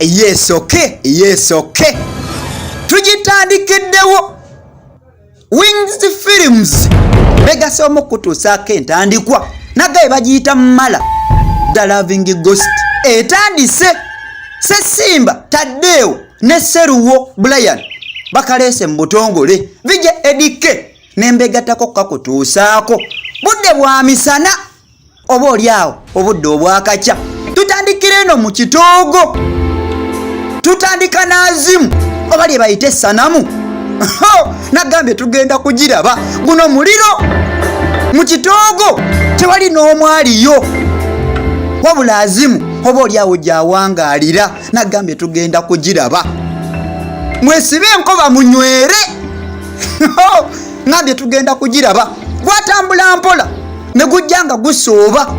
Yes, okay, yes, okay. Tugitandikiddewo Wings Films begase omu kutuusaako entandikwa nagaye bagiyita Mala The Loving Ghost etandise. Sesimba Taddeewo ne Seruwo Brian bakaleese mu butongole Vije Edike nembegattako kukakutuusaako budde bwa misana oba oli awo obudde obwakakya. Tutandikira eno mu kitoogo, tutandika n'azimu oba lye bayita essanamu. Nagambye tugenda kugiraba guno muliro mu kitoogo, tewali n'omwaliyo wabula azimu oba oli awo gyawangaalira. Nagambye tugenda kugiraba, mwesibe enkoba munywere. Ngambye tugenda kugiraba. Gwatambula mpola ne gujja nga gusooba.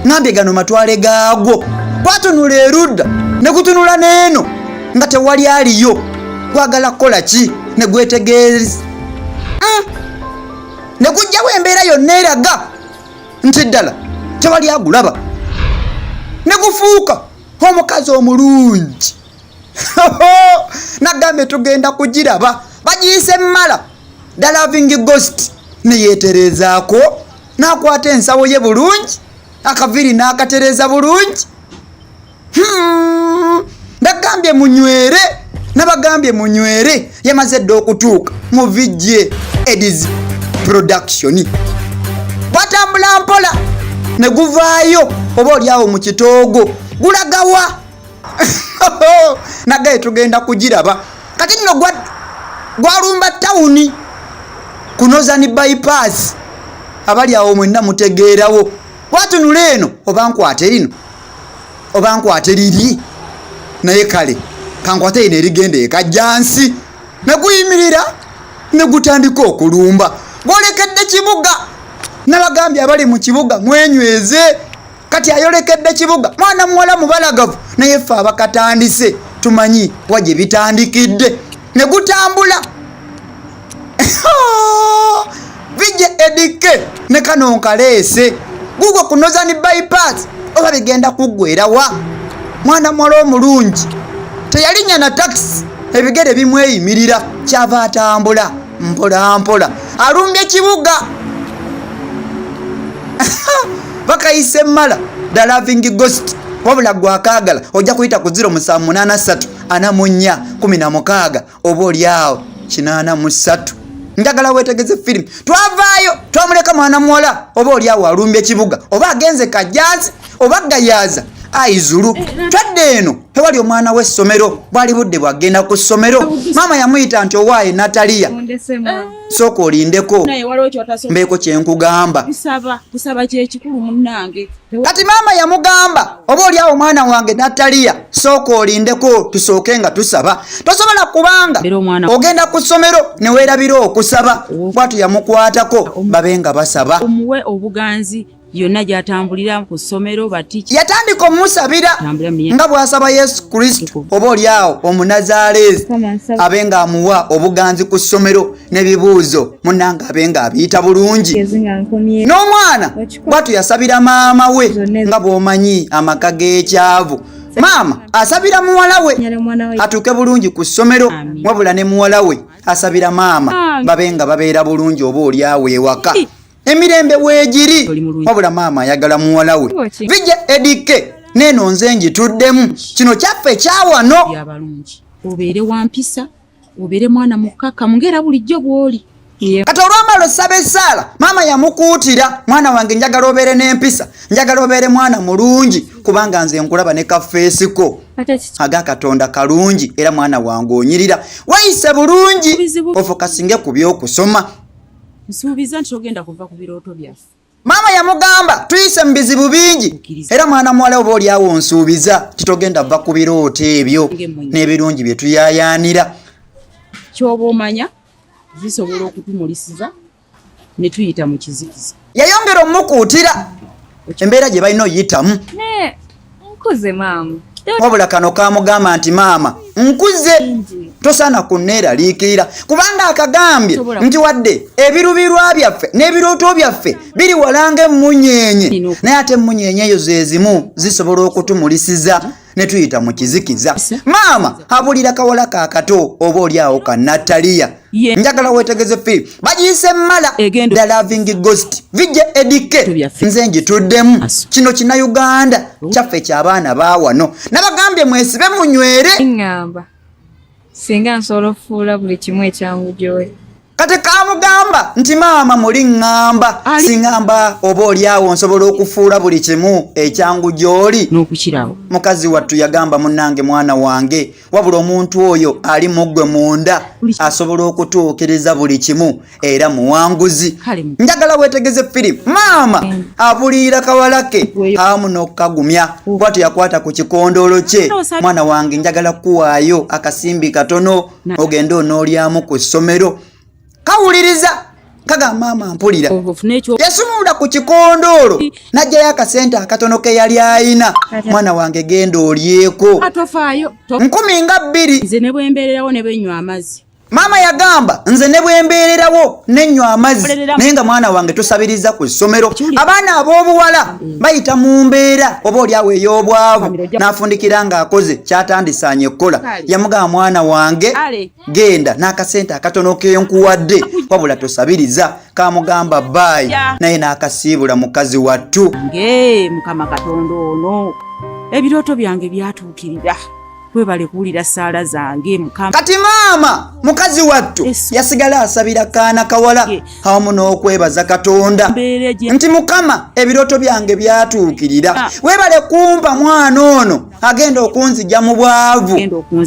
Ngambye gano matwale gaagwo. Gwatunula erudda ne gutunula n'eno nga tewali aliyo. Gwagala kukola ki? Ne gwetegereza ne gujjawo embeera yonna eraga nti ddala tewali agulaba, ne gufuuka omukazi omulungi. Nagambye tugenda kugiraba, bagiyise Mala The Loving Ghost. Neyeetereezaako n'akwata ensawo ye bulungi, akaviiri n'akatereeza bulungi. Nagambye munywere, nabagambye munywere. Yamaze dda okutuuka mu VJ Edis Production. Gwatambula mpola ne guvaayo oba oliawo mu kitoogo gulagawa. Nagaye tugenda kugiraba. Kati nno gwalumba tawuni ku Northern Bypass, abali awo mwenna mutegeerawo. Gwatunula eno, oba nkwate lino oba nkwate liri, naye kale kankwate lino erigenda ekajjansi. Ne guyimirira ne gutandika okulumba, gwolekedde kibuga. Nabagambye abali mu kibuga mwenyweze. Kati ayolekedde kibuga, mwana muwala mubalagavu, naye ffe abakatandise tumanyi wa gye bitandikidde. Ne gutambula vije edike ne kano nkaleese gugwo ku Northern Bypass, oba bigenda kuggwerawa? Mwana muwala omulungi teyalinnya na takisi, ebigere bimweyimirira, kyava atambula mpola mpola alumbye kibuga. Bakayise Mala The Loving Ghost. Wabula gwakaagala ojja kuyita ku 0783 44 16 oba oliawo 83. Njagala wetegeze firimu. Twavaayo twamuleka mwana muwala oba oliawo alumbye kibuga, oba agenze Kajjansi oba Gayaaza aizulu. Twadde eno tewali omwana w'essomero, bwali budde bwagenda ku ssomero. Maama yamuyita nti, "Owaaye Nataliya, sooka olindeko mbeeko kyenkugamba." Kati maama yamugamba, "Oba oliawo omwana wange Nataliya, sooka olindeko tusooke nga tusaba. Tosobola kubanga ogenda ku ssomero ne weerabira okusaba." Bwatyo yamukwatako babe nga basaba. Omuwe obuganzi yonna gy'atambulira ku ssomero bati. Yatandika omumusabira nga bw'asaba Yesu Kristo oba oliawo Omunazaaleezi, abe ng'amuwa obuganzi ku ssomero n'ebibuuzo munnanga abe ng'abiyita bulungi. N'omwana bwatyo yasabira maama we. Nga bw'omanyi amaka g'ekyavu, maama asabira muwala we atuuke bulungi ku ssomero, wabula ne muwala we asabira maama babe nga babeera bulungi oba oliawo ewaka emirembe weegiri, wabula maama ayagala muwala we. Vije Edike neeno nze ngituddemu, kino kyaffe ekyawano. Abalungi, obeere wampisa, obeere mwana mukkakkamu ng'era bulijjo bw'oli. Kati olwamala osaba essaala, maama yamukuutira, "Mwana wange, njagala obeere n'empisa, njagala obeere mwana mulungi, kubanga nze nkulaba ne kafeesiko aga Katonda kalungi, era mwana wange onyirira, wayise bulungi, ofokasinge ku by'okusoma." Nsuubiza nti togenda kuva ku birooto byaffe. Maama yamugamba, "Tuyise mu bizibu bingi, era mwana muwala oba oliawo nsuubiza titogenda va ku birooto ebyo n'ebirungi bye tuyayaanira." Kyoba omanya zisobola okutumulisiza ne tuyita mu kizikiza. Yayongera omukuutira embeera gye balina oyitamu. Nkuze, maama. Wabula kano kamugamba nti maama nkuze, tosaana kunneeraliikirira, kubanga akagambye nti wadde ebirubirwa byaffe n'ebirooto byaffe biri wala ng'emmunyeenye, naye ate emmunyeenye eyo ze zimu zisobola okutumulisiza ne tuyita mu kizikiza. Maama abulira kawala kaakato oba oli awo ka Nataliya. Njagala wetegeze firimu bagiyise Mala The Loving Ghost, Vijje Edike, nze ngituddemu. Kino Kinnauganda kyaffe ky'abaana baawano. Nabagambye mwesibe munywere. Ŋŋamba singa nsobola okufuula buli kimu ekyangu gy'oli. Kati kamugamba nti maama muli ŋŋamba singamba oba oli awo nsobola okufuula buli kimu ekyangu gy'oli. N'okukirawo. Mukazi wattu yagamba, munnange mwana wange, wabula omuntu oyo ali mu ggwe munda asobola okutuukiriza buli kimu era muwanguzi. Njagala wetegeze firimu. Maama abuliira kawala ke awamu n'okukagumya bwatyo yakwata ku kikondoolo kye. Mwana wange, njagala kukuwaayo akasimbi katono ogende onoolyamu ku ssomero. Kawuliriza, kagamba, maama mpulira. Yasumulula ku kikondoolo n'ajjayo akasente akatono ke yali ayina. Mwana wange, genda olyeko. 20,000. Nze ne bwembeererawo ne bwenywa amazzi. Maama yagamba, nze ne bwembeererawo nenywa amazzi, naye nga mwana wange tosabiriza ku ssomero. Abaana ab'obuwala bayita mu mbeera oba oliawo ey'obwavu, n'afundikira ng'akoze kyatandisaanye kukola. Yamugamba, mwana wange, genda n'akasente akatono kenkuwadde, wabula tosabiriza. Kamugamba bye, naye n'akasiibula mukazi wattu. Nge Mukama Katonda ono, ebirooto byange byatuukirira. Webale kuwulira saala zange, Mukama. Kati maama mukazi wattu yasigala asabira kaana kawala awamu n'okwebaza Katonda nti Mukama, ebirooto byange byatuukirira, weebale kumpa mwana ono agenda okunzija mu bwavu,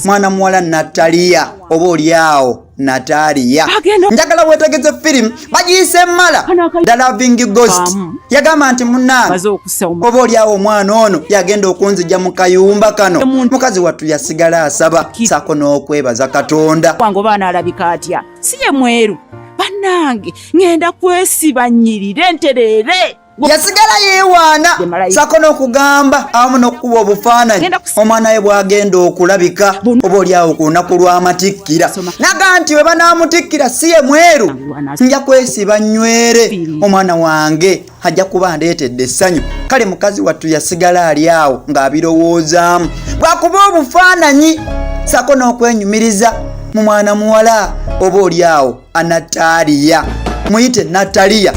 mwana muwala Nataliya oba oliawo Nataliya. Njagala wetegeze firimu bagiyise Mala The Loving Ghost. Yagamba nti munange, oba oliawo omwana ono yagenda okunzija mu kayumba kano. Mukazi wattu yasigala asaba saako n'okwebaza Katonda. Wange oba anaalabika atya? Si ye mweru? Bannange, ŋŋenda kwesiba nnyirire ntereere. Yasigala yeewaana sako n'okugamba awamu n'okukuba obufaananyi omwana we bw'agenda okulabika oba oliawo ku lunaku lw'amatikkira. Naga nti bwe banaamutikkira si ye mweru, nja kwesiba nywere, omwana wange ajja kuba ndeetedde essanyu. Kale mukazi wattu yasigala ali awo ng'abirowoozaamu bwakuba obufaananyi sako n'okwenyumiriza mu mwana muwala oba oli awo Anataliya, muyite Nataliya.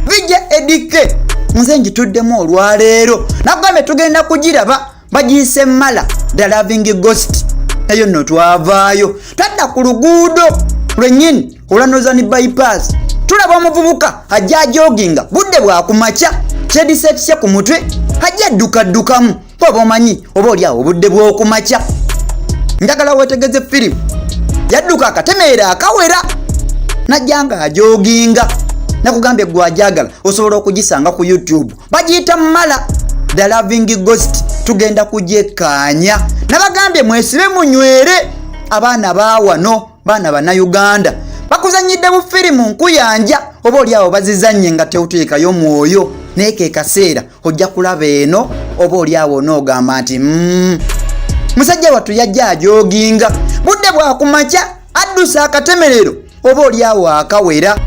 Vijja Edike, nze ngituddemu olwaleero. Nagambye tugenda kugiraba, bagiyise Mala The Loving Ghost. Eyo nno twavaayo twadda ku luguudo lwennyini olwa Northern Bypass. Tulaba omuvubuka ajja ajoginga, budde bwakumakya, kyedisetise ku mutwe, ajja addukaddukamu oba omanyi oba oli awo obudde bw'okumakya. Njagala wetegeze firimu. Yadduka akatemeera akawera najja nga ajoginga. Nakugambye gwe ajagala osobola okugisanga ku YouTube, bagiyita Mala The Loving Ghost. Tugenda kugyekkaanya. Nabagambye mwesibe munywere. Abaana baawano, baana Bannayuganda, bakuzanyidde bufirimu nkuyanja oba oli awo bazizanye nga tewuteekayo mwoyo, naye ke kaseera ojja kulaba eno oba oli awo onoogamba nti musajja wattu yajja ajoginga, budde bwakumakya, addusa akatemerero oba oli awo akawera.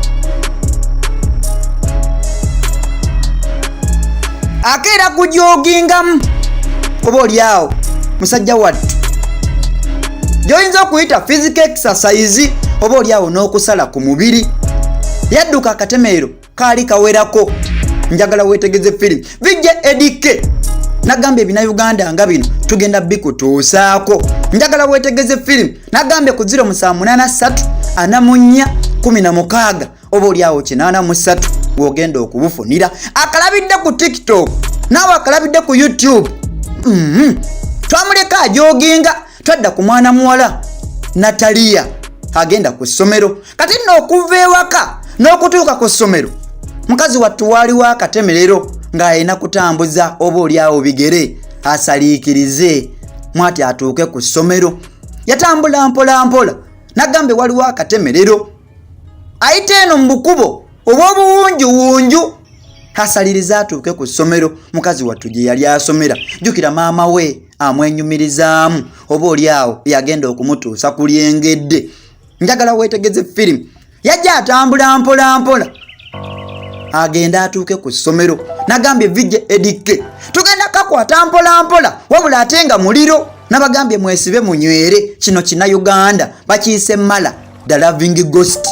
Akeera kujogingamu oba oli awo musajja wattu gyoyinza okuyita physical exercise oba oli awo n'okusala ku mubiri. Yadduka akatemerero kaali kawerako. Njagala wetegeze firimu. Vijja Edike, nagambye Ebinauganda nga bino tugenda bikutuusaako. Njagala wetegeze firimu. Nagambye ku 0783 44 16 oba oliawo 83 wogenda okubufunira. Akalabidde ku TikTok, naawe akalabidde ku YouTube. Twamuleka ajoginga, twadda ku mwana muwala Nataliya agenda ku ssomero. Kati nno okuva ewaka n'okutuuka ku ssomero, mukazi wattu waaliwo akatemerero ng'alina kutambuza oba oliawo bigere asaliikirize mwati atuuke ku ssomero. Yatambula mpola mpola. Nagambe waliwo akatemerero, ayita eno mu bukubo obw'obuwunjuwunju asalirize atuuke ku ssomero mukazi wattu gye yali asomera. Jjukira maama we amwenyumirizaamu oba oli awo yagenda okumutuusa ku lyengedde. Njagala weetegeze firimu. Yajja atambula mpola mpola agenda atuuke ku ssomero. Nagambye vijje edikke tugenda kakwata mpola mpola, wabula ate nga muliro. Nabagambye mwesibe munywere, kino kina Uganda bakiyise mala the loving ghost.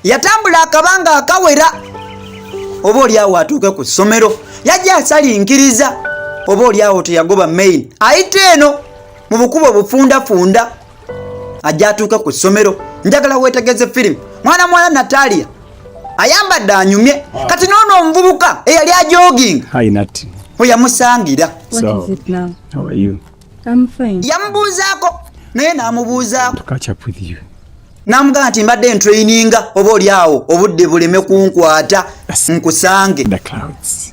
Yatambula akabanga akawera oba oliawo atuuke ku ssomero. Yajja asalinkiriza oba oliawo teyagoba main, ayita eno mu bukubo obufundafunda ajja atuuke ku ssomero. Njagala weetegeze firimu. Mwana mwana Natalia ayambadde anyumye. Kati noono omuvubuka eyali ajoginga Hi, Nat. oyamusangira. What So- is it now? How are you? I'm fine. Yamubuuzaako naye n'amubuuzaako To catch up with you. N'amugamba nti mbadde ntraininga oba oli awo obudde buleme kunkwata nkusange. The clouds.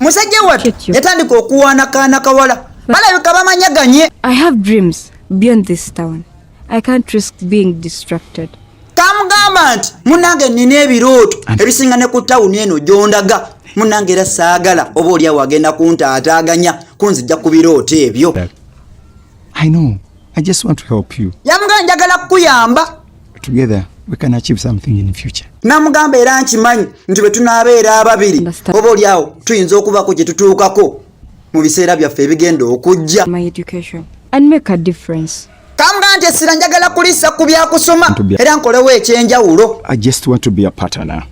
Musajja wattu Kityo. yatandika okuwaana kaana kawala, balabika bamanyaganye. I have dreams beyond this town. I can't risk being distracted. Kamugamba nti munange nina ebirooto ebisinga ne ku tawuni eno gy'ondaga munange, era saagala oba oli awo agenda kuntaataaganya kunzijja ku birooto ebyo. That I know. I just want to help you. Yamugamba njagala kukuyamba. Together, we can achieve something in the future. Namugamba era nkimanyi nti bwe tunaabeera ababiri Understand. oba oli awo tuyinza okubaako kye tutuukako mu biseera byaffe ebigenda okujja. My education and make a difference. Kamugamba nti essira njagala kulissa ku byakusoma era nkolewo ekyenjawulo. I just want to be a partner.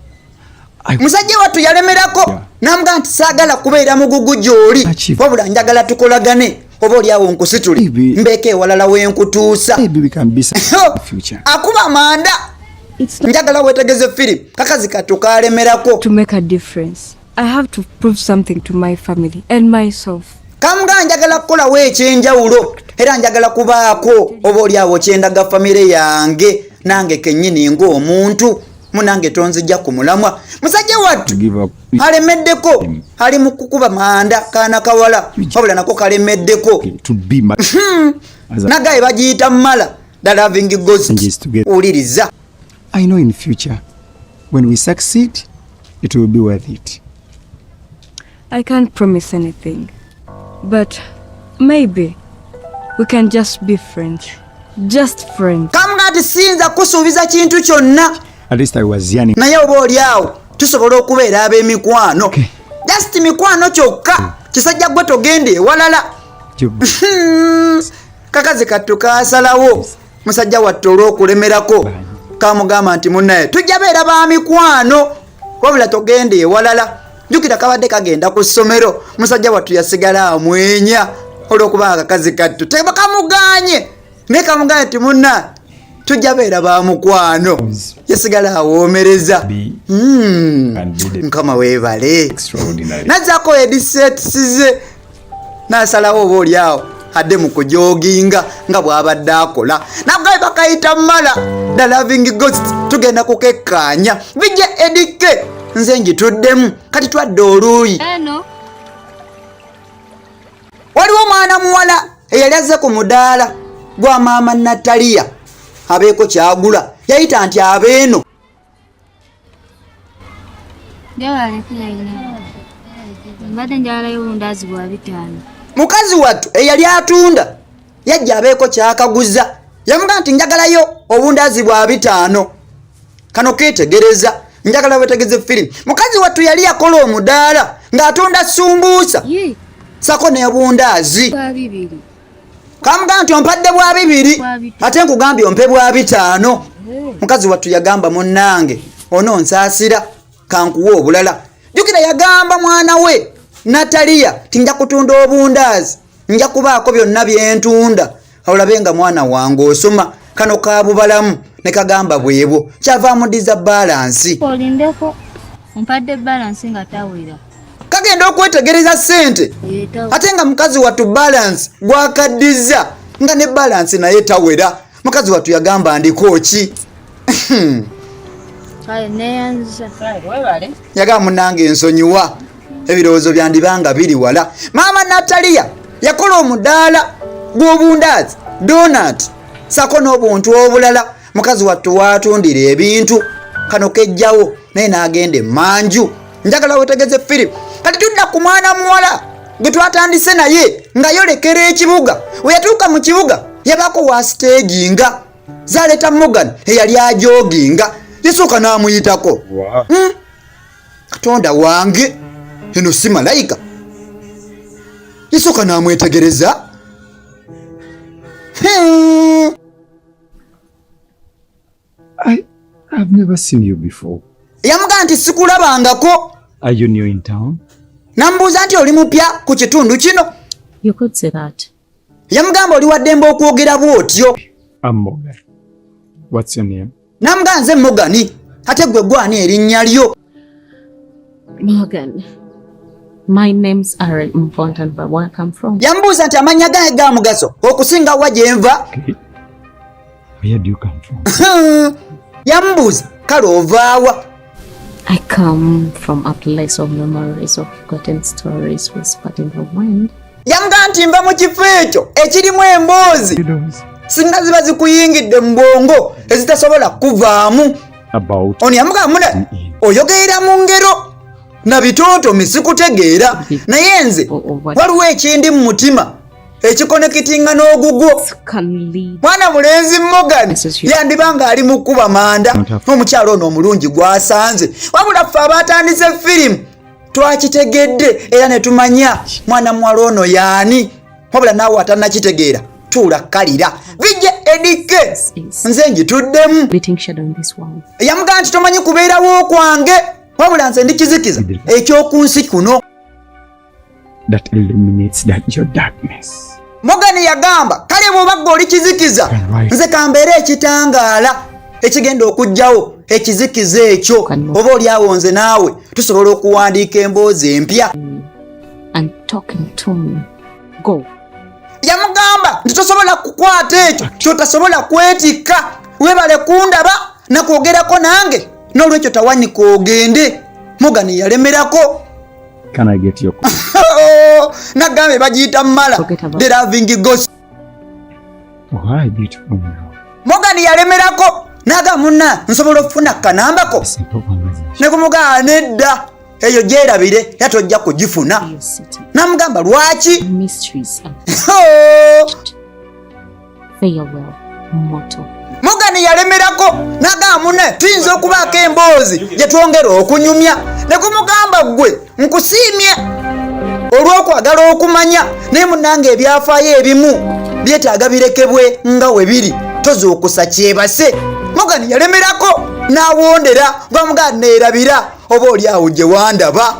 I Musajja wattu yalemerako n'amugamba nti saagala kubeera mugugu gy'oli, Achieve. wabula njagala tukolagane oba oli awo nkusitule Maybe. mbeeko ewalala wenkutuusa. Maybe we can be something in the future. Akuba manda. It's not Njagala wetegeze firimu, kakazi kattu kalemerako. to make a difference. I have to prove something to my family and myself. Kamugamba njagala kukolawo ekyenjawulo era njagala kubaako oba oli awo kyendaga famire yange nange kennyini ng'omuntu. Munange tonzijja ku mulamwa. Musajja wattu To give up. alemeddeko, ali mu kukuba manda kaana kawala, wabula nako kalemeddeko. To be my. As a, Nagaye bagiyita mala the loving ghost. Changes together. Wuliriza. I know in future, when we succeed, it will be worth it. I can't promise anything, but maybe we can just be friends. Just friends. Kamuga nti siyinza kusuubiza kintu kyonna, At least I was yearning. naye oba oli awo tusobola okubeera ab'emikwano, Okay. just mikwano kyokka. Kisajja gwe togenda ewalala. Kakazi kattu kasalawo musajja wattu olw'okulemerako kamugamba nti munnaye tujja beera ba mikwano, wabula togenda ewalala. Jjukira kabadde kagenda ku ssomero. Musajja wattu yasigala amwenya olw'okuba akakazi kattu tebakamuganye, naye kamuganye nti munna tujja beera ba mukwano. Yasigala awoomereza. Be and be the Mukama weebale. extraordinary. Nazzaako edisetisize n'asalawo oba oli awo adde mu kujoginga nga bw'abadde akola. Nagaye bakayita mala the loving ghost. Tugenda kukekkaanya bijja edike nze ngituddemu. Kati twadde oluuyi. Eno. Waliwo omwana muwala eyali azze ku mudaala gwa maama Nataliya abeeko kyagula. Yayita nti abeeno. Njagala kuyayina. Mbadde njagalayo obundaazi bwa 5. Mukazi wattu eyali atunda yajja abeeko kyakaguza. Yamugamba nti njagalayo obundaazi bwa 5. Kano keetegereza, njagala wetegeze firimu. Mukazi wattu yali yakola omudaala ng'atunda sumbuusa Ye, sako n'ebundaazi. bwa 2. Kamugamba nti ompadde bwa 2, Bwa 5. ate nkugambye ompe bwa 5. Mukazi wattu yagamba munnange ono nsaasira kankuwa obulala. Jjukira yagamba mwana we Nataliya ti nja kutunda obundaazi, nja kubaako byonna byentunda, olabe nga mwana wange osoma. Kano kabubalamu ne kagamba bwebwo kyava amudiza balansi. Olindeko ompadde balansi nga tawera. Kagenda okwetegereza ssente, Ye, tawera. ate nga mukazi wattu balansi gwakaddiza nga ne balansi naye tawera. Mukazi wattu yagamba ndiko ki? Kale neeyanziza. Yagamba munnange ensonyiwa, ebirowoozo byandibanga biri wala. Maama Nataliya yakola omudaala gw'obundaazi, donut sako n'obuntu obulala. Mukazi wattu waatundira ebintu kano kejjawo. Naye n'agenda emmanju. Njagala wetegeze firimu. Kati tudda ku mwana muwala gwe twatandise naye ng'ayolekera ekibuga. We yatuuka mu kibuga yabaako wa siteeginga zaleeta Morgan eyali ajooginga, yasooka n'amuyitako. Katonda wange, eno si malayika. Yasooka n'amwetegereza. I've never seen you before. Yamugamba nti sikulabangako. Are you new in town? Namubuuza nti oli mupya ku kitundu kino? You could say that. Yamugamba oli waddembe okwogera bw'otyo. I'm Morgan. What's your name? Namugamba nze Morgan, ate gwe gwani erinnya lyo? Morgan. My names are important, but where I come from. Yamubuuza nti amannya gange ga mugaso okusinga wa gye nva. Okay. Where do you come from? Yamubuuza kale ovaawa? I come from a place of memories of forgotten stories whispered in the wind. Yamugamba nti nva mu kifo ekyo ekirimu emboozi singa ziba zikuyingidde mu bwongo ezitasobola kuvaamu. About Ono yamugamba mune oyogerera mu ngero na bitontome sikutegeera, naye nze waliwo ekindi mu mutima ekikonekitinga n'ogugwo. Can lead Mwana mulenzi Morgan yandiba ng'ali mu kkuba manda n'omukyalo ono omulungi gw'asanze. Wabula ffe abaatandise firimu twakitegedde era ne tumanya mwana muwala ono yaani. Wabula naawe atannakitegeera tuula kkalira vijje edike nze ngituddemu. Beating shadow in this world. Yamugamba nti tomanyi kubeerawo kwange, wabula nze ndi kizikiza eky'oku nsi kuno. That illuminates that your darkness. Morgan yagamba kale bw'oba gwe oli kizikiza, nze kambeere ekitangaala ekigenda okuggyawo ekizikiza ekyo. Oba oli awo nze naawe tusobola okuwandiika emboozi empya. And talking to me. Go. Yamugamba nti tosobola kukwata ekyo kyotasobola kwetikka, weebale kundaba nakwogerako nange, n'olwekyo tawanika ogende. Morgan yalemerako. Can I get your Nagambye bagiyita Mala the Loving Ghost. Oh, hi, beautiful now. Morgan yalemerako naga munna nsobola okufuna kanambako Simple conversation. Ne kumugamba nedda eyo gyerabire era tojja kugifuna. Your city. Namugamba lwaki? Mysteries and farewell, mortal. Morgan yalemerako nagamba munne tuyinza okubaako emboozi gye twongera okunyumya. Ne kumugamba ggwe nkusiimye olw'okwagala okumanya, naye munnange ebyafaayo ebimu byetaaga birekebwe nga we biri, tozuukusa kyebase. Morgan yalemerako n'awondera bamugamba neerabira oba oli awo gye wandaba.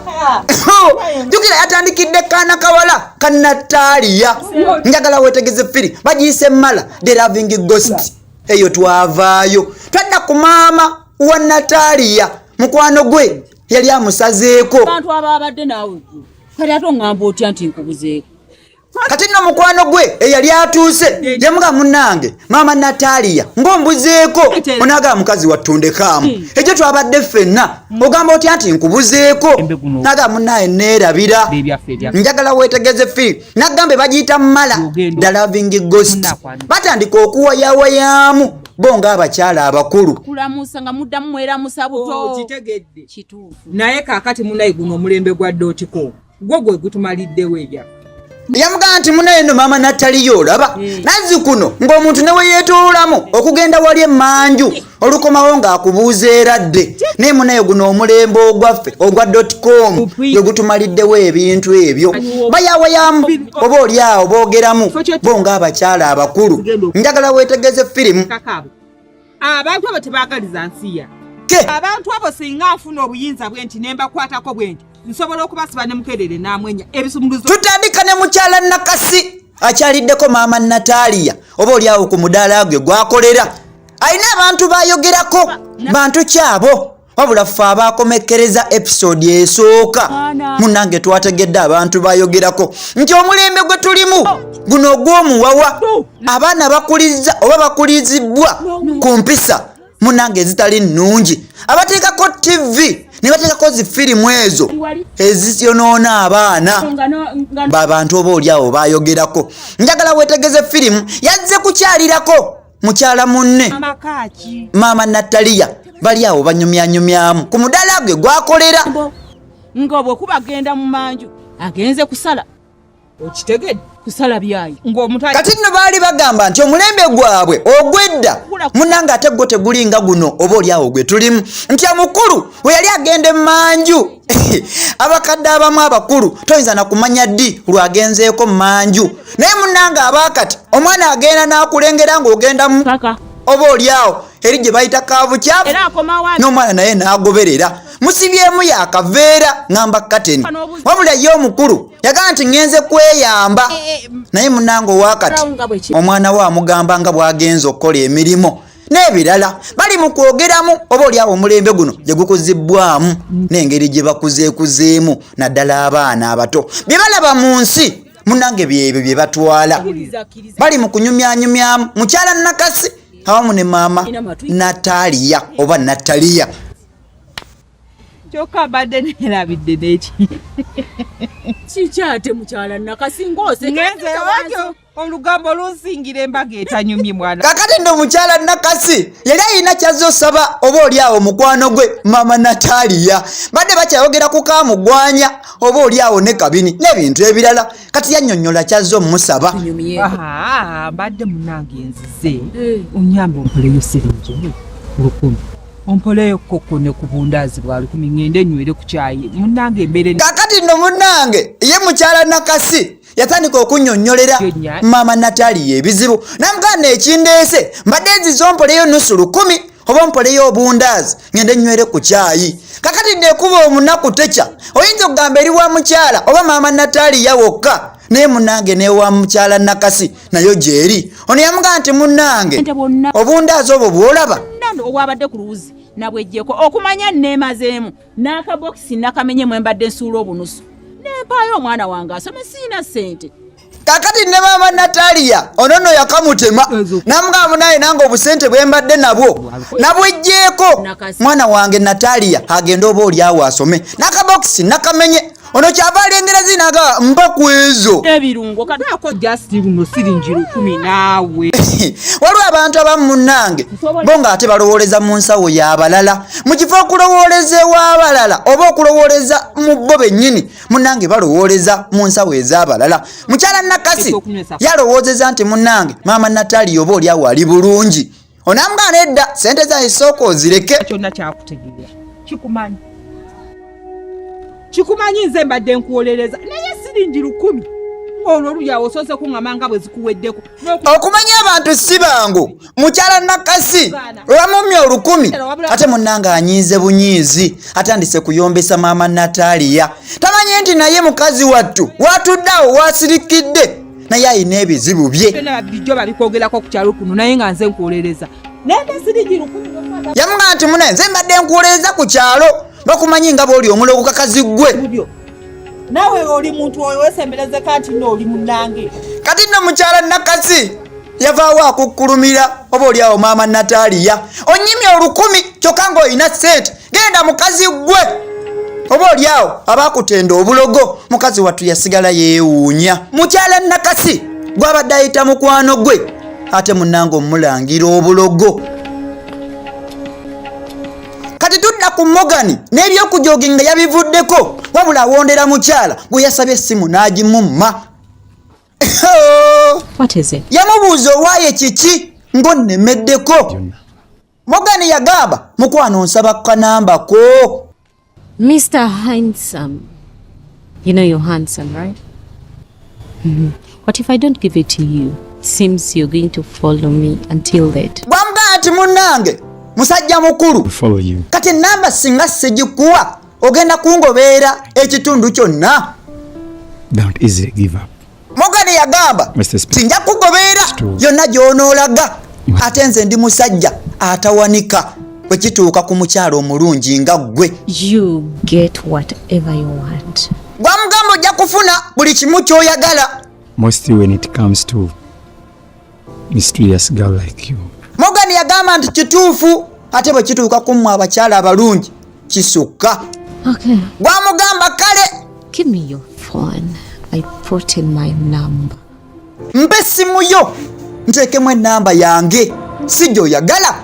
Jjukira yatandikidde kaana kawala ka Natalia. Njagala weetegeze firi bagiyise Mala the Loving Ghost. Eyo twavaayo twadda ku maama wa Natalia, mukwano gwe yali amusazeeko. Abantu ababadde naawe gwe kati ate oŋŋamba otya nti nkubuzeeko? Kati nno mukwano gwe eyali atuuse yamuga munnange maama Natalia ng'ombuzeeko. Onagamba mukazi wattundekaamu ekyo twabadde ffenna, ogamba otya nti nkubuzeeko? Nagamba munnaye neerabira. Njagala weetegeze firi nagambe bagiyita Mala the Loving Ghost. Batandika okuwayawayaamu bo ng'abakyala abakulu. Kulamusa nga muddamu mweramusa buto. Okitegedde? Kituufu. Naye kaakati munaye guno omulembe gwa dotcom gwo gwe gutumaliddewo ebyaffe. Yamugamba nti munaye nno maama Nataliyo olaba nazzi kuno ng'omuntu ne we yeetoolamu okugenda wali emmanju olukomawo ng'akubuuza eradde, naye munaye guno omulembe ogwaffe ogwa dotcom gwe gutumaliddewo ebintu ebyo. Bayawayamu oba oli awo boogeramu bo ng'abakyala abakulu. Njagala weetegeze firimu. Kakaabo abantu abo tebaagaliza nsi ya Ke abantu abo singa nfuna obuyinza bwe nti ne mbakwatako bwe nti nsobola okubasiba ne mukerere n'amwenya ebisumuluzo. Tutandika ne mukyala Nakasi akyaliddeko maama Natalia oba oli awo ku mudaala gwe gwakolera, alina abantu bayogerako bantu kyabo. Wabula ffe abaakomekkereza episode esooka munnange twategedde abantu bayogerako nti omulembe gwe tulimu guno ogw'omuwawa, abaana bakulizza oba bakulizibwa ku mpisa munnange ezitali nnungi, abateekako TV ne bateekako zi firimu ezo eziyonoona abaana babantu oba oli awo bayogerako. Njagala weetegeze firimu yazze kukyalirako mukyala munne Amakaaki maama Nataliya. Bali awo banyumyanyumyamu ku mudaala gwe gwakolera. Nga bwekuba agenda mu manju agenze kusala. Okitegedde? Kusala byayi. Ng'omuntu Kati nno baali bagamba nti omulembe gwabwe ogw'edda munnange ate gwo tegulinga guno oba oli awo gwe tulimu, nti omukulu we yali agenda emmanju abakadde abamu abakulu toyinza na kumanya ddi lwagenzeeko mmanju, naye munnange abaakati omwana agenda n'akulengera ng'ogenda mu Kaka. oba oli awo eri gye bayita kaabukyafu, Era akomawo n'omwana naye n'agoberera musibyemu yakaveera ngamba kateni. Wabula ye omukulu yagamba nti ŋŋenze kweyamba, naye munnange owakati omwana we amugamba nga bw'agenze okukola emirimu n'ebirala. Bali mu kwogeramu oba oli awo omulembe guno gye gukuzibbwamu n'engeri gye bakuzeekuzeemu, naddala abaana abato bye balaba mu nsi munnange byebyo bye batwala. Bali mu kunyumyanyumyamu mukyala Nakasi awamu ne maama Natalia oba Natalia. Kyokka mbadde neerabidde n'eki. Kikyate mukyala Nakasi ng'oseka. Ngenze wakyo olugambo lunsingira embaga etanyumye mwana. Kakati nno mukyala Nakasi yali alina kyazze osaba oba oli awo mukwano gwe maama Natalia. Badde bakyayogera ku kaamugwanya oba oli awo ne kabini n'ebintu ebirala. Kati yannyonnyola kyazze omusaba. Aha, mbadde munnange nzize onyambe ompoleyo siringi 1000, ompoleyo kokko ne ku bundaazi bwa 1000, ŋŋende nywere ku kyayi munnange embeere. Kakati nno munnange ye mukyala Nakasi yatandika okunnyonnyolera maama Natalia ebizibu, namugamba ekindeese mbadde nzize ompoleyo nusu 1000 oba ompoleyo obundaazi ngende nywere ku kyayi. Kakati nno ekuba omunaku tekya, oyinza okugamba eri wa mukyala oba maama Natalia wokka, naye munnange n'ewa mukyala Nakasi nayo gyeri. Ono yamugamba nti munnange Ente bwonna obundaazi obwo bw'olaba obwabadde ku luwuzi nabweggyeko okumanya nneemazeemu n'akabokisi nakamenye mwe mbadde nsuula obunusu nempaayo omwana wange asome, siina ssente. Kakati ne maama Natalia ono nno yakamutema namugamba munaye nange obusente bwe mbadde nabwo nabweggyeko mwana wange Natalia agende oba oli awo asome, n'akabokisi nakamenye. Ono kyava alengera zinaga mpa ku ezo Ebirungo kati Ako just luno siringi 1000 naawe. Waliwo abantu abamu munnange bo ng'ate balowooleza mu nsawo y'abalala mu kifo okulowooleza ew'abalala oba okulowooleza mu bo bennyini, munnange balowooleza mu nsawo ez'abalala. Mukyala Nakasi yalowoozeza nti munnange maama Natalia oba oli awo ali bulungi, onamugana edda sente zange sooka ozireke. Kyonna kyakutegeera kikumanyi, kikumanyi nze mbadde nkuwolereza naye siringi 1000 olwo oluli awo osoose kuŋŋamba nga bwe zikuweddeko. Okumanya abantu si bangu, mukyala Nakasi lwamumya 1000 ate munnange anyiize bunyiizi, atandise kuyombesa maama Natalia. Tamanyi nti naye mukazi wattu watudde awo wasirikidde naye alina ebizibu bye. Byonna bijjo babikwogerako ku kyalo kuno, naye nga nze nkuwolereza naye mbe siringi 1000. Yamugamba nti munaye nze mbadde nkuwolereza ku kyalo, bakumanyi nga bw'oli omulogo kakazi ggwe. Bulyo naawe oli muntu oyo weesemberezeko nti nno oli munnange. Kati nno mukyala Nakasi yavaawo akukkulumira oba oli awo maama Natalia onyimye 1000 kyokka ng'olina ssente, genda mukazi ggwe oba oli awo abaakutenda obulogo. Mukazi wattu yasigala yeewuunya mukyala Nakasi gw'abadde ayita mukwano gwe ate munnange omulangira obulogo. Kati tudda ku Morgan n'ebyokujoginga yabivuddeko, wabula awondera mukyala gwe yasabye essimu n'agimumma. What is it? Yamubuuza owaaye kiki ng'onnemeddeko. Morgan yagamba mukwano nsaba kanambako. Mr. Handsome. You know you're handsome, right? What if I don't give it to you? Seems you're going to follow me until that. Bwamugamba nti munnange musajja mukulu, Follow you. kati enamba singa sigikuwa ogenda kungobeera ekitundu kyonna. Don't easily give up. Morgan yagamba Mr. Speaker. nti nja kugobeera yonna gy'onoolaga, ate nze ndi musajja atawanika bwe kituuka ku mukyala omulungi nga ggwe. You get whatever you want. Gwamugamba ojja kufuna buli kimu ky'oyagala. Mostly when it comes to mysterious girl like you. Morgan yagamba nti kituufu, ate bwe kituuka ku mmwe abakyala abalungi kisukka. Okay. Gwamugamba kale. Give me your phone. I put in my number. Mpa essimu yo nteekemu ennamba yange si gy'oyagala.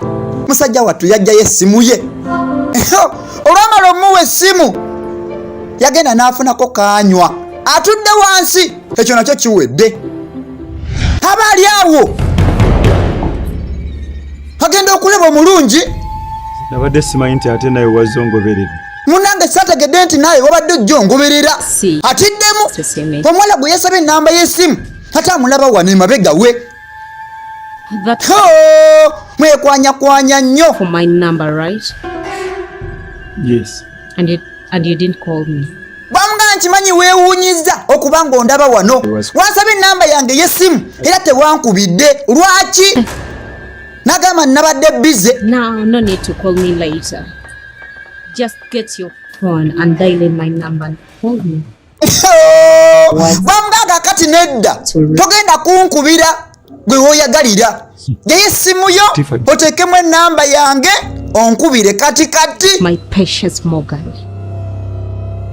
Musajja wattu yajjayo essimu ye. Olwamala omuwa essimu, yagenda n'afunako kaanywa, atudde wansi, ekyo nakyo kiwedde. Aba ali awo agenda okulaba omulungi. Nabadde simanyi nti ate naye wazze ongoberera. Munange sategedde nti naye wabadde ojja ongoberera. Si. Atiddemu. Sisime. Omuwala gwe yasabye enamba y'essimu ate amulaba wano emabega we. That Ho! Mwekwanyakwanya nnyo. for my number, right? Yes. And you didn't call me. Bwamugaa, nkimanyi weewuunyiza okuba ng'ondaba wano. Wansaba enamba yange ey'essimu era tewankubidde, lwaki? Nagamba nabadde busy. Now, no need to call me later. Just get your phone and dial in my number and call me. Bwamugaa, kakati nedda, togenda kunkubira gwe wooyagalira, geyo essimu yo oteekemu enamba yange onkubire kati kati. My precious Morgan.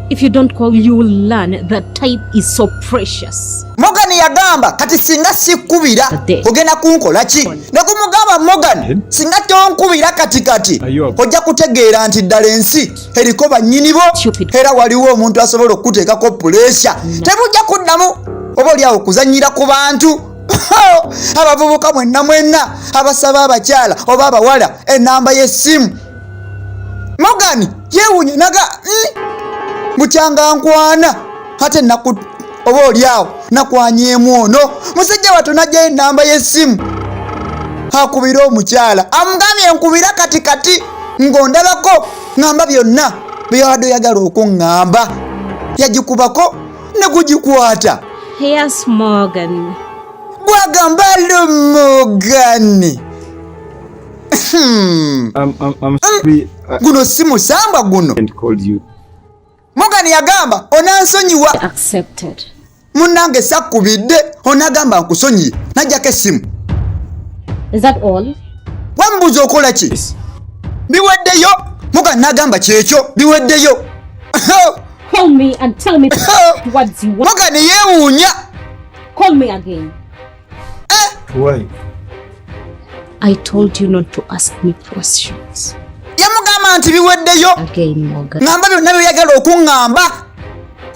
If you don't call, you will learn that time is so precious. Morgan yagamba, kati singa sikkubira ogenda kunkola ki? Ne kumugamba, Morgan, singa tonkubira kati kati ojja kutegeera nti ddala ensi eriko bannyini bo era waliwo omuntu asobola okukuteekako pressure. Tebujja kuddamu oba oliawo kuzannyira ku bantu. Abavubuka mwenna mwenna abasaba abakyala oba abawala enamba y'essimu. Morgan yeewuunye naga, bukyanga nkwana ate naku oba oliawo nakwanyeemu ono musajja wattu." Najjayo enamba y'essimu akubira omukyala, amugambye, "Nkubira kati kati ng'ondabako, ŋŋamba byonna byewabadde oyagala okuŋŋamba." Yagikubako ne gugikwata. Yes, Morgan. Bwagamba, "Hello, Morgan." I'm sorry I Guno si musambwa guno. didn't call you. Morgan yagamba, "Onansonyiwa." Accepted. Munnange sakkubidde. Onagamba, "Nkusonyiye." Najjako essimu. Is that all? Wamubuuza, "Okola ki?" "Biweddeyo." Morgan nagamba, "Kyekyo, biweddeyo." Call me and tell me what you want. Morgan yeewuunya. Call me again. Why? I told you not to ask me questions. Yamugamba nti, "Biweddeyo." Again, Morgan. "Ŋŋamba byonna byeyagala okuŋŋamba."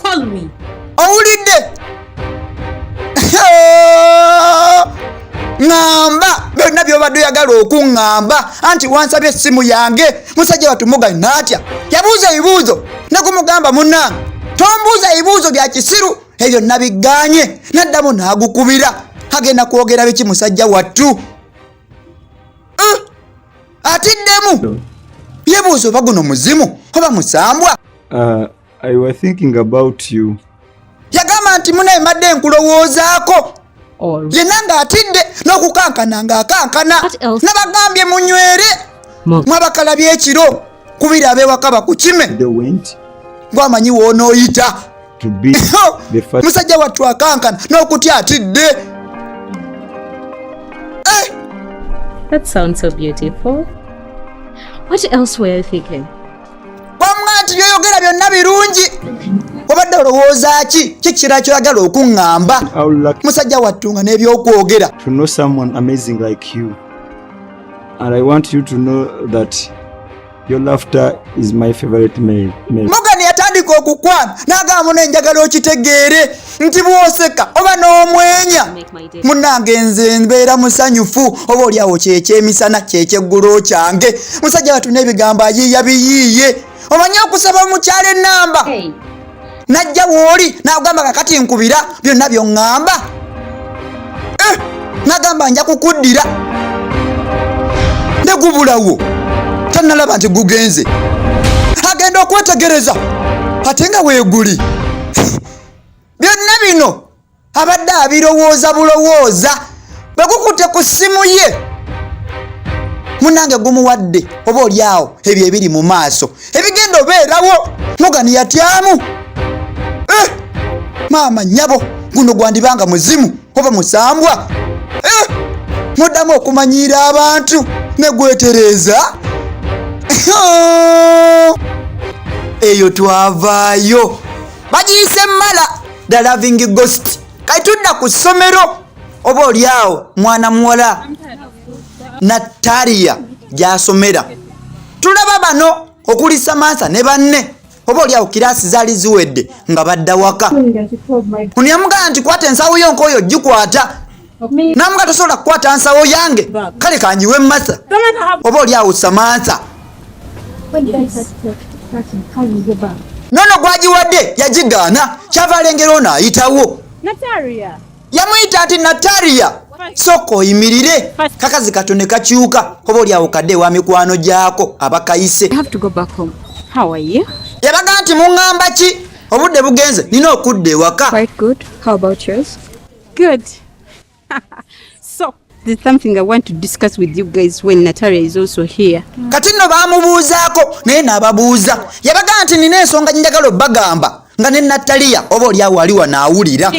Call me. Owulidde? "Ŋŋamba byonna byobadde oyagala okuŋŋamba, anti wansabye essimu yange." Musajja wattu Morgan naatya, yabuuza ebibuuzo nekumugamba, "Munnange, tombuuza ebibuuzo bya kisiru, ebyo nabiganye." Naddamu n'agukubira. Agenda kwogera biki musajja wattu? Atiddemu, yebuuza oba guno muzimu oba musambwa. I was thinking about you. Yagamba nti, "Munaye, mbadde nkulowoozaako." Or Yenna ng'atidde n'okukankana ng'akankana. What else? Nabagambye munywere. Morgan. Mwabakalabye ekiro, kubira ab'ewaka bakukime. They went Gwamanyi w'onooyita. to be the first. Musajja wattu akankana n'okutya atidde. Eh, That sounds so beautiful. What else were you thinking? Wamma nti byoyogera byonna birungi, wabadde olowooza ki? Kikira kyoyagala okuŋŋamba? How lucky Musajja wattu nga n'ebyokwogera. to know someone amazing like you. And I want you to know that your laughter is my favorite meal. Meal. Morgan yatandika okukwana n'agamba, "Muno enjagala okitegeere nti bw'oseka oba n'omwenya, Make my day. munnange, nze mbeera musanyufu, oba oliawo kyekyemisana, kyekyeggulo kyange." Musajja wattu n'ebigambo ayiiya biyiiye. Omanyi okusaba omukyala enamba, Hey. najja w'oli n'agamba, "Kakati nkubira byonna by'oŋŋamba." Eh, n'agamba, "Nja kukuddira," ne gubulawo. Tannalaba nti gugenze, agenda okwetegereza ate nga weeguli. Byonna bino abadde abirowooza bulowooza. Bwe gukutte ku ssimu ye, munange, gumuwadde oba oli awo ebyo ebiri mu maaso ebigenda obeerawo. Morgan yatyamu. Eh, maama nnyabo, guno gwandibanga muzimu oba musambwa. Eh, muddamu okumanyiira abantu ne gwetereeza. Eyo twavaayo, bagiyise Mala the Loving Ghost. Kati tudda ku ssomero, oba oli awo mwana muwala Natalia. gy'asomera. Tulaba bano okuli Samantha ne banne oba oli awo kiraasi zaali ziwedde nga badda waka. Ono yamugamba nti kwata ensawo yo nkooyo gikwata, namuga tosobola kukwata nsawo yange, kale kanjiwe Martha oba oli awo Samantha. Nono gwagiwadde yagigaana, kyava alengera ono ayitawo. Yamuyita nti Natalia, sooka oyimirire. Kakazi kato ne kakyuka oba oli awo kadde ewa mikwano gyako abakayise. Yabaga nti muŋŋamba ki, obudde bugenze, nina okudda ewaka. Quite good. How about yours? Good. So, there's something I want to discuss with you guys when Natalia is also here. Kati nno baamubuuzaako naye n'ababuuza. Yabaga nti nina ensonga njagala obbagamba nga ne Natalia oba oli awo ali wano awulira.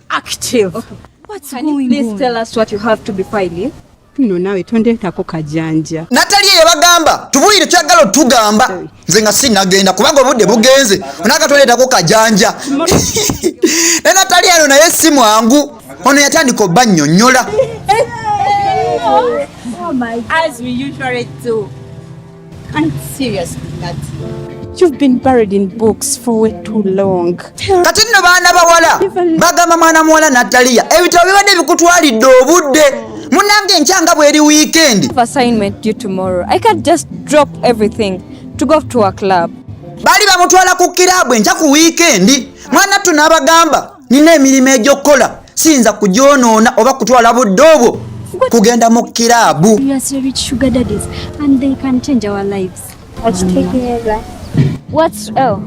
Active. What's Can you please tell us what you have to before I leave? No, nawe tondeetako kajanja. Natalia yabagamba tubuulire kyagala otugamba, nze nga sinnagenda kubanga obudde bugenze, onaga tondeetako kajanja. Ne Natalia ano naye si mwangu, ono yatandika obbannyonnyola. As we usually do. And seriously, Nat, you've been buried in books for way too long. Kati nno baana bawala bagamba mwana muwala Natalia, ebitabo bibadde bikutwalidde obudde munnange, enkya nga bweri wiikendi. I have assignment due tomorrow. I can't just drop everything to go to a club. Baali bamutwala ku kiraabu enkya ku wiikendi. Mwana ttu n'abagamba nina emirimu egy'okukola, siyinza kugyonoona oba kutwala budde obwo kugenda mu kiraabu. We are rich sugar daddies and they can change our lives. What's oh?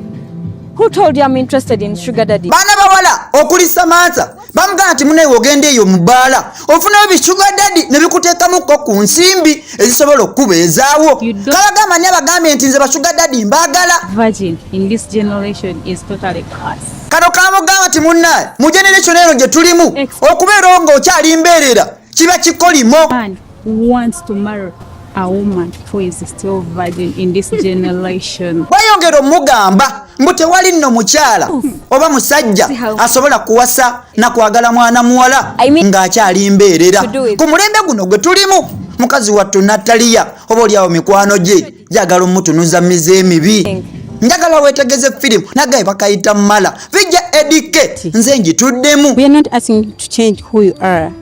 Who told you I'm interested in sugar daddy? Baana bawala okuli Samantha bamugamba nti muneewe ogenda eyo mu bbaala ofunayo bi sugar daddy ne bikuteekamuko ku nsimbi ezisobola okukubeezaawo. Kabagamba ni abagambye nti nze ba sugar daddy mbaagala. Virgin in this generation is totally cursed. Kano kamugamba nti munnaye mu generation eno gye tulimu okubeera ng'okyali mbeerera kiba kikolimo. Man wants to marry a woman who is still virgin in this generation. Bweyongera omugamba mbu tewali nno mukyala oba musajja asobola kuwasa nakwagala mwana muwala ng'akyali mbeerera ku mulembe guno gwe tulimu. Mukazi wattu Natalia oba oliawo mikwano gye njagala omutunuza mize emibi. Njagala weetegeze firimu nagaye bakayita Mala vijja edike nze ngituddemu. We are not asking you to change who you are,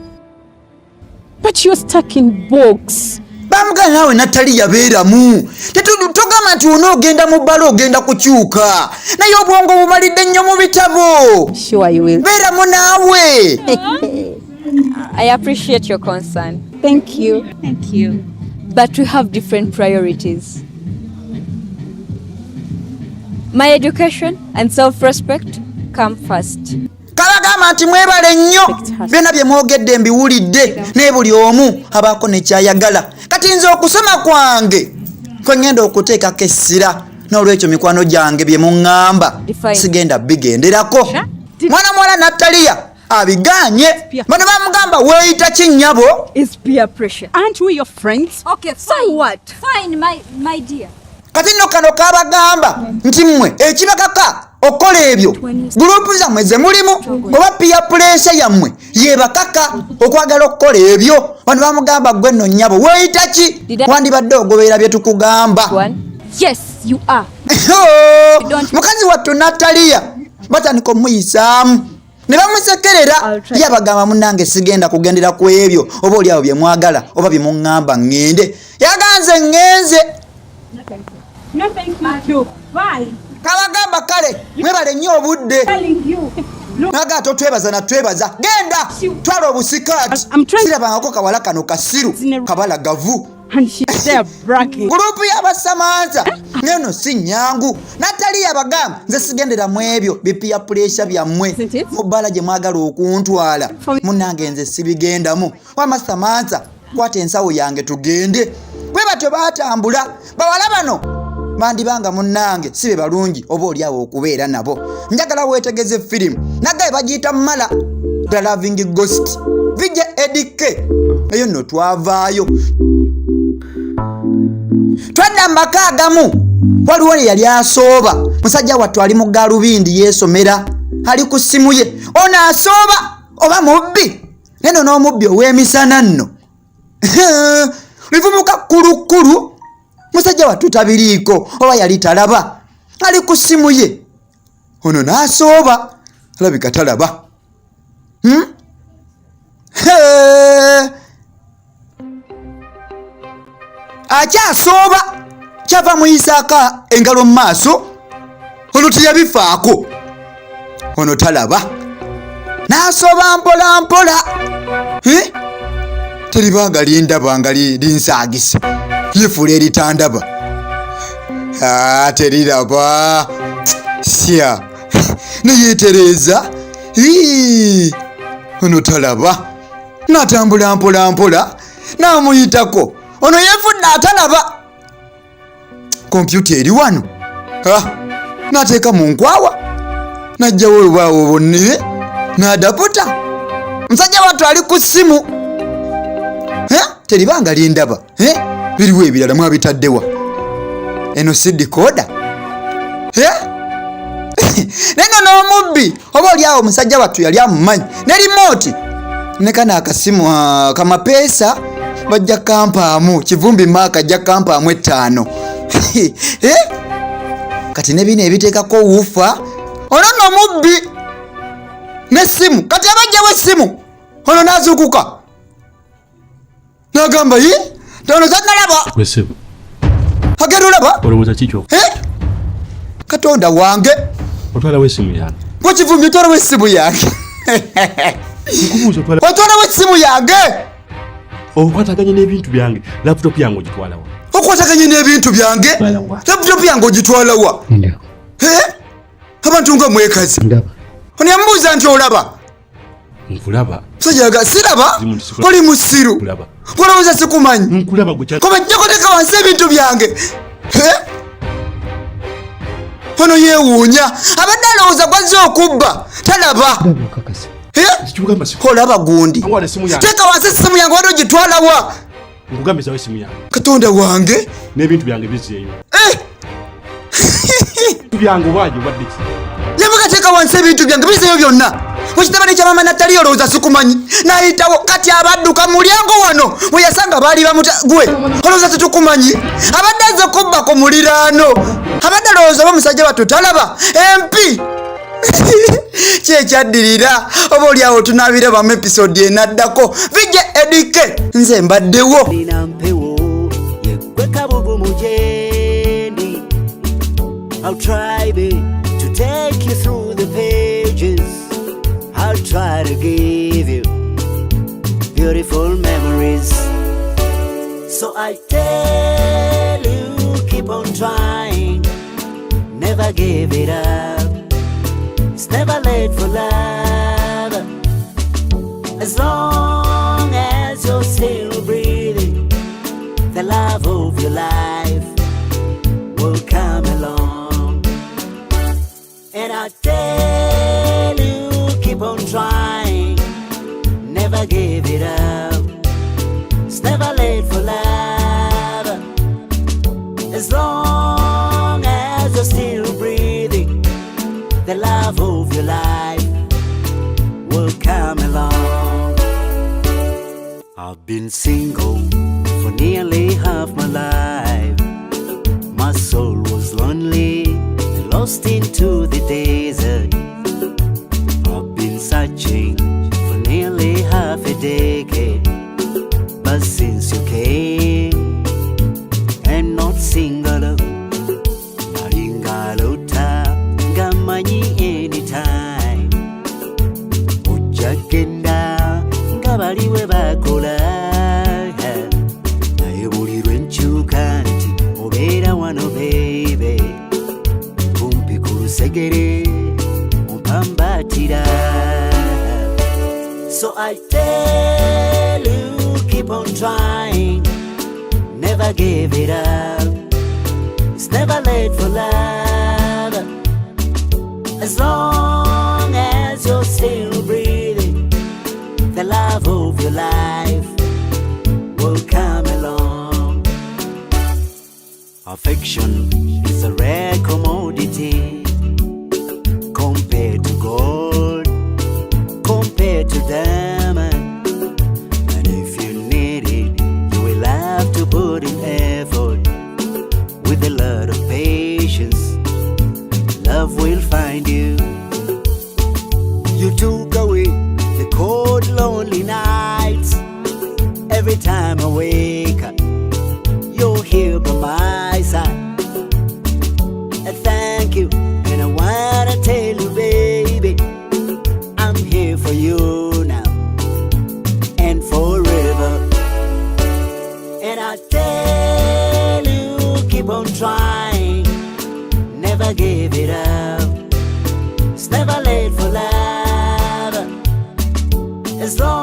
but you're stuck in books. Bamugana naawe Natalia beeramu, togamba nti onoogenda mu bbala ogenda kukyuka, naye obwongo bumalidde nnyo mu bitabo. Sure you will. Beeramu naawe. I appreciate your concern. Thank you. Thank you. But we have different priorities. My education and self-respect come first. Kabagamba nti mwebale nnyo byonna bye mwogedde mbiwulidde, naye buli omu abaako nekyayagala. Kati nze okusoma kwange kwe ŋŋenda okuteekako essira, n'olwekyo mikwano gyange bye muŋŋamba sigenda bigenderako. Mwana muwala Natalia abiganye. Bano bamugamba weeyita ki nnyabo? It's peer pressure. Aren't we your friends? Okay, so what? Fine, my dear. Kati nno kano kabagamba nti mmwe ekibakaka okukola ebyo gurupu zammwe ze mulimu oba peer pressure yammwe yebakaka okwagala okukola ebyo. Bano bamugamba gwe nno nnyabo weeyita ki, wandibadde ogoberera bye tukugamba. Yes, you are. Mukazi wattu Natalia batandika omuyisaamu ne bamusekerera. Yabagamba munnange sigenda kugendera ku ebyo oba oli awo bye mwagala oba bye muŋŋamba ŋŋende. Yaganze ŋŋenze. Kabagamba kale mwebale nnyo obudde. Naga totwebaza natwebaza, genda twala obusikaati. Sirabangako kawala kano kasiru kabalagavu. Gurupu y'abasamanza ngeno si nnyangu. Natalia abagamba nze sigendera mu ebyo bipiya puresha byammwe mu bbala gye mwagala okuntwala, munnange nze sibigendamu. Wama Samantha kwata ensawo yange tugende. Bwe batyo baatambula. Bawala bano bandibanga munnange si be balungi oba oli awo okubeera nabo. Njagala weetegeze firimu nagaye bagiyita Mala The Loving Ghost vijja edike. Eyo nno twavaayo twadda mu maka agamu. Waliwo yali asooba musajja wattu ali mu galubindi yeesomera ali ku ssimu ye. Ono asooba oba mubbi neno n'omubbi ow'emisana nno. Bivubuka kkulukulu, musajja wattu tabiriiko oba yali talaba, ali ku ssimu ye. Ono n'asooba, alabika talaba. Hmm? Akyasooba kyava muyisaako engalo mu maaso, ono teyabifaako, ono talaba, n'asooba mpola mpola. Teribanga lindaba nga linsaagisa, lifuula eritandaba. Teriraba sya neyetereeza. Ono talaba, n'atambula mpola mpola n'amuyitako. Ono yefudde atalaba. Kompyuta eri wano, n'ateeka mu nkwawa, n'ajjawo olubaawo bonnire n'adaputa. Musajja wattu ali ku ssimu, teribanga lindaba. Biriwo ebirala mwabitaddewa? Eno si dikoda. Naye nga n'omubbi oba oli awo omusajja wattu yali amumanyi ne limooti ne kano akasimu kamapeesa bajja kampaamu kivumbi maaka ajja kampaamu 5. Kati ne bino ebiteekako wufa, ono nno mubbi n'essimu. Kati abajjawo essimu, ono n'azuukuka n'agamba yi tono tannalaba. Agenda olaba Katonda wange, otwalawo essimu yange. Gwekivumbi otwalawo essimu yange, otwalawo essimu yange. Okwataganye n'ebintu byange, laptop yange ogitwalawa? Okwataganye n'ebintu byange, laptop yange ogitwalawa? Abantu nga mwekazi. Ono yamubuuza nti olaba? Nkulaba. Musajja siraba, oli musiru, olowooza sikumanyi? Koba jja kuteeka wansi ebintu byange. Ono yeewuunya, abadde alowooza gwazze okubba, talaba. Olaba gundi, teeka wansi essimu yange, wadde ogitwalawa? Katonda wange, n'ebintu byange bizeeyo. Byange obwaje obadde ki? Yamugateeka wansi ebintu byange bizeeyo byonna. Mukitabani kya mama Natali olowooza sikumanyi? N'ayitawo kati abadduka mu mulyango wano we yasanga baali bamuta. Gwe olowooza tetukumanyi? Abadde azze kubba ku muliraano, abadde alowooza oba musajja wattu talaba empi. Ki ekyaddirira oba oli awo tunaabirabamu episodi enaddako. Vijje Edike, nze mbaddewo. I'll try to take you through the pages. I'll try to give you beautiful memories. So I tell you, keep on trying, never give it up. It's never late for love. As long as you're still breathing, the love of your life will come along. And I tell you, keep on trying, never give it up. It's never late for love. As long as you're still breathing, the love of your life will come along. I've been single for nearly half my life. My soul was lonely, lost into the desert. I've been searching for nearly half a decade, but since you came, I'm not single. Maringalota ngamanyi anytime, ojja genda nga bali we bakola, naye buli lwe nkyuka nti obeera wano baby, segere ompambatira. So I tell you, keep on trying, never give it up. It's never late for love. As long as you're still breathing, the love of your life will come along. Affection is a rare commodity compared to gold, compared to diamond. And if you need it, you will have to find you. You took away the cold, lonely nights. Every time I wake up, you're here by my side. I thank you, and I wanna tell you, baby, I'm here for you now and forever. And I tell you, keep on trying, never give it up. It's never late for love. As long